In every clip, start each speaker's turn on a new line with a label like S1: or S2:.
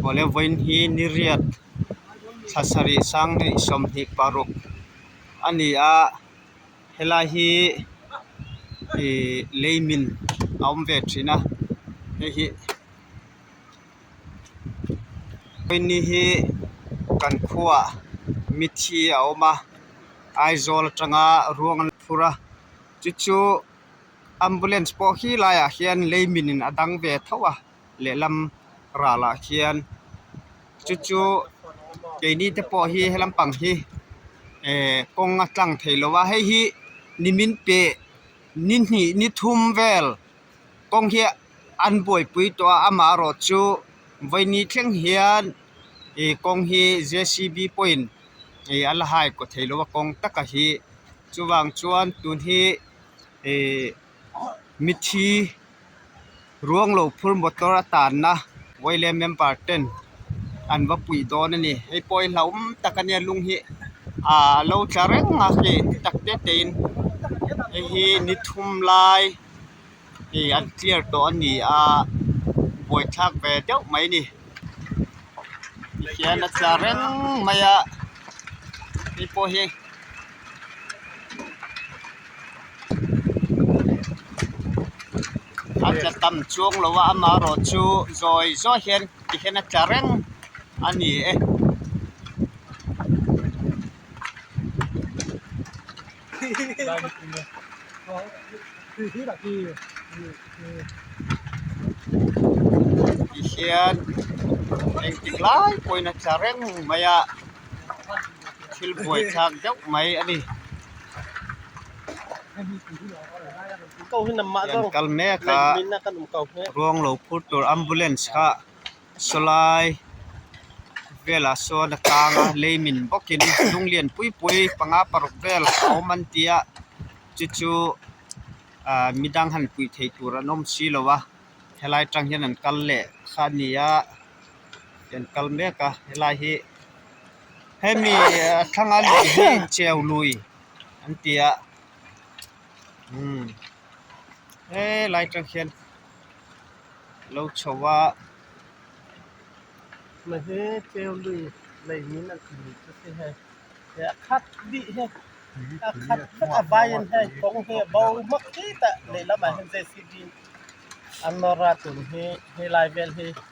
S1: Awle vawiin hi niriat thla sarih sanghnih 26 a ni a helai hi ihh leimin a awm ve thin a hei hi vawiin hi kan khuaah mithi a awm a Aizawl atanga ruang an phur a chu chu ambulance pawh khi laiah hian leimin in a dang ve tho a lehlam ralah khian chu chu keini te pawh hi helam pang hi eh kawng a tlang thei lo a hei hi nimin peh ni hnih ni thum vel kawng hi an buaipui tawh a amaherawh chu vawiini thleng hian ih kawng hi J C B pawhin ih a la hai kaw thei lo a kawng taka hi chuvang chuan tun hi ih mithi ruang lo phur motor a tanna vawileh member ten an va puih dawn a ni hei pawh hi hlauhawm tak a nia lung hi ah a lo tla reng a hei ti tak te te in hei hi ni thum lai ih an clear tawh a ni a buaithlak ve deuh mai a ni tihian a tla reng mai a hei pawh hi. A tla tam chuang lo a amaherawh chu zawi zawi hian ti hian a tla reng a ni e. Ti hian engtik lai pawhin a tla reng mai a. Thil buaithlak deuh mai a ni. An kal mek a ruang lo phur tur ambulance kha sawlai velah sawn a tang a leimin bawkin lung lian pui pui panga paruk vel a awm an ti a chu chu ah midang han puih theih tur an awm si lo a helai atang hian an kal leh kha a ni a. An kal mek a helai hi hemi a thlanga lui hi cheu lui an ti a umm helai atang hian lo chho a.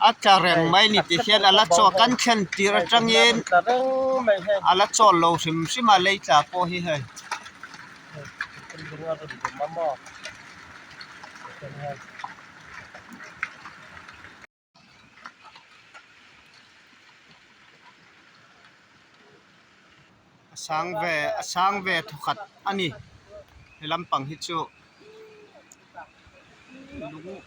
S1: A tla reng mai ni ti hian a la chaw kan thlen tir atangin a la chawl lo hrim hrim a lei tla pawh hi hei. A sang ve a sang ve thawkhat a ni he lampang hi chu lung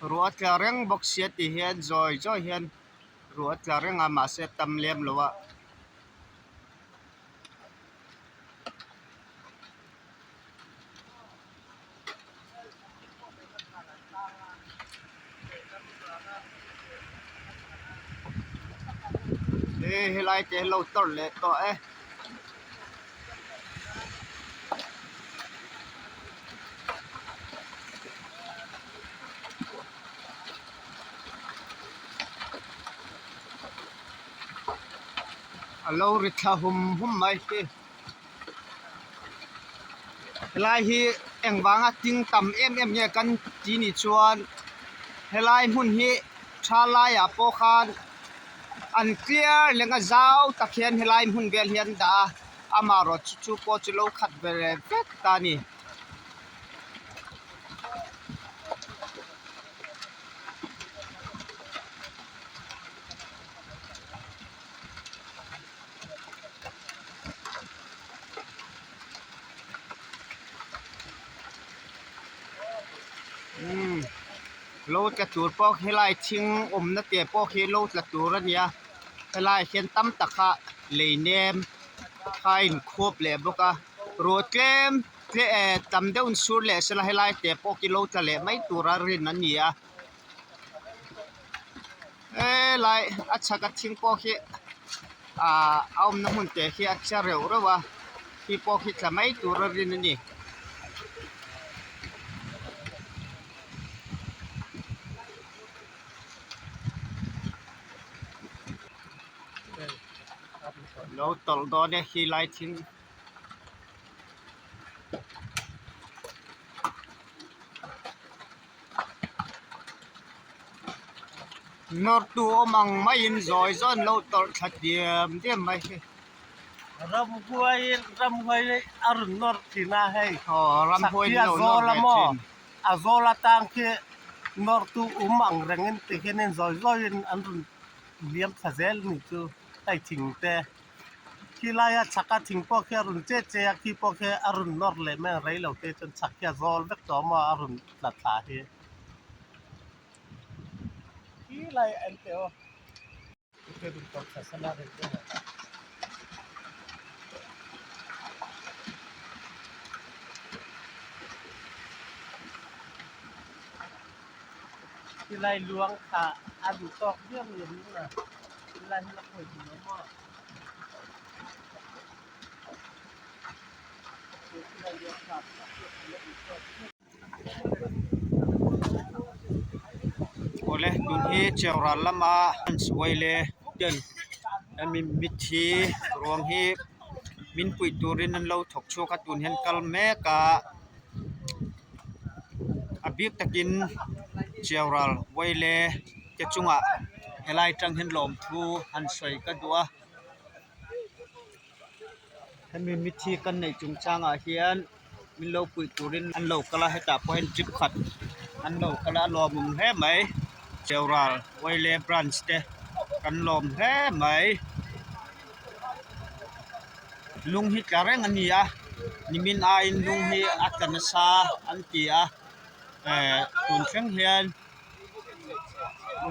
S1: ruah a tla reng bawk sia tih hian zawi zawi hian ruah a tla reng a mahse a tam lem lo a. He helai te an lo tawrh leh tawh e. A lo ri thla hum hum mai hi. Helai hi engvanga ting tam em em nge kan ti nih chuan helai hmun hi tha laiah pawh khan an clear leng a zau tak hian helai hmun vel hi an dah a amaherawhchu chu pawh chu lo khat ve vek ta a ni. Umm lo tla tur pawh helai thing awmna te pawh hi lo tla tur a nia helai hian tam tak a lei nem kha a inkhuap leh bawk a ruah tlem tam deuh in sur leh sela helai te pawh khi lo tla leh mai tura rin a ni a. Helai a chhak a thing pawh khi ahh a awmna hmun te khi a chhe reuh reuh a khi pawh khi tla mai tur a rin a ni. Lo tawlh dawn e khi lai thing. Nawrtu awm ang maiin zawi zawi an lo tawlh thla diam diam mai hi.
S2: Ramhuai ramhuai a rawn nawr thin a hei.
S1: Aw ramhuai an lo nawr ve thin.
S2: A zawl atang khi nawrtu awm ang rengin ti hianin zawi zawiin an rawn liam thla zel ni chu hei thing te. Khi laia chhaka thing pawh khi a rawn che che a khi pawh khi a rawn nawr leh mai ang rei lo te chuan chhak khi a zawl vek tawh maw a rawn tla thla hi. Khi lai an teh aw. Khi lai luang kha a duh tawk viau ni a ring a khi lai hi a khawi duh lo maw.
S1: Awle tun hi Cheural lama an suai le ten hemi mitthi ruang hi min puih turin an lo thawk chhuak a tun hian kal mek a a bik takin Cheural Uaile te chungah helai atang hian lawmthu han sawi ka duh a. Hemi mithi kan neih chungchangah hian min lo puih turin an lo kal a hetah pawh hian jeep khat an lo kal a a lawmawm hle mai Cheural Uaile branch te kan lawm hle mai lung hi tla reng a ni a nimin aiin lung hi a tla nasa an ti a eh tun thleng hian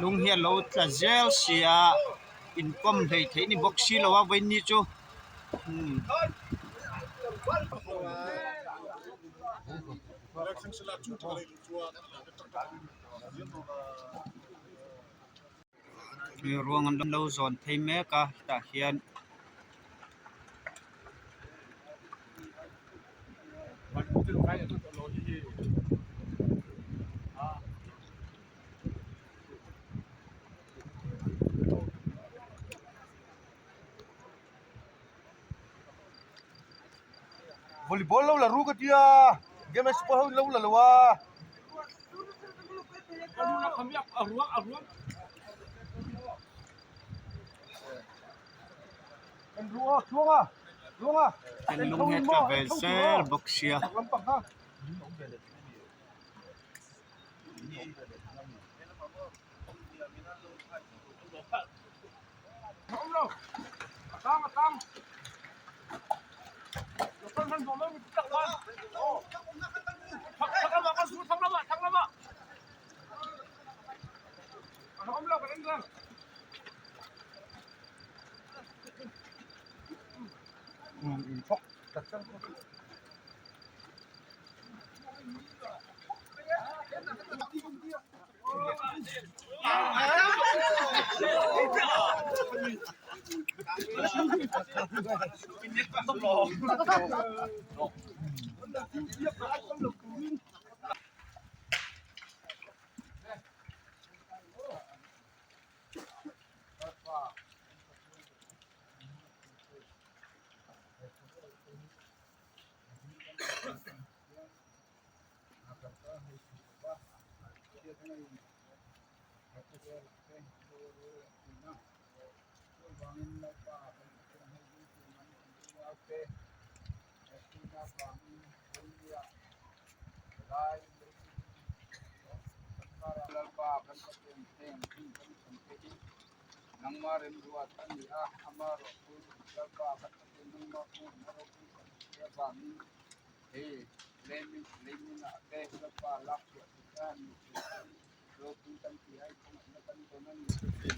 S1: lung hi a lo tla zel si a. Inkawm hleih theih ni bawk si lo a vawiin chu umm. Ruang an lo zawn phei mek a tah hian.
S3: Volleyball lo la ru ka tia game sport ho lo la lo a.
S1: Kan lung hi a tla ve zel bawk sia.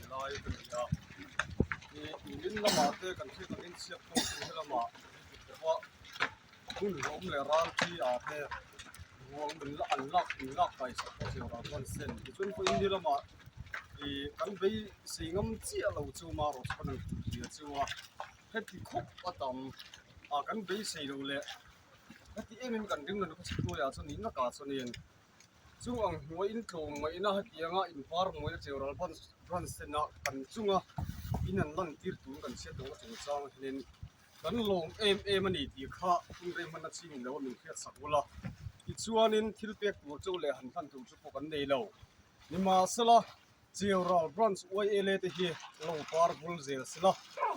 S3: Lai ka ni a ih nimin lamah te kan thil kan inchhiat pawh chu helamah pawh hun hlawm leh ral thi ah te ruang in la an lak in lak kai sak pawh chu ral chuan sen tichuan pawh in ni lamah ih kan beisei ngam chiah lo chu marawh chu kan han hmu chu a heti khawp a tam a kan beisei loh leh heti em em kan ring lo ni khaw chhak chuan nih nakah chuanin Chung ang hnuai in tlawm ngaihna hetianga inpar muaina cheu ral branch sena kan chunga In an lantir tur kan hriat lohna chungchang hianin kan lawm em em a ni tih kha hun rei hman a ching lo a min hriat sak ula. Tichuanin thil pek tur chu leh han hlan tur chu pawh kan nei lo. Nimahsela, Cheural Branch YLA te hi lo par bul zel sela,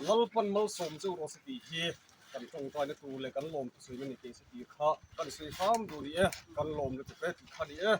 S3: Lalpan malsawm cheu rawh se tih hi kan tawngtaina tur leh kan lawm thusawi na ni teh se tih kha kan sawi hram duh ni e, kan lawm lutuk e tih kha ni e.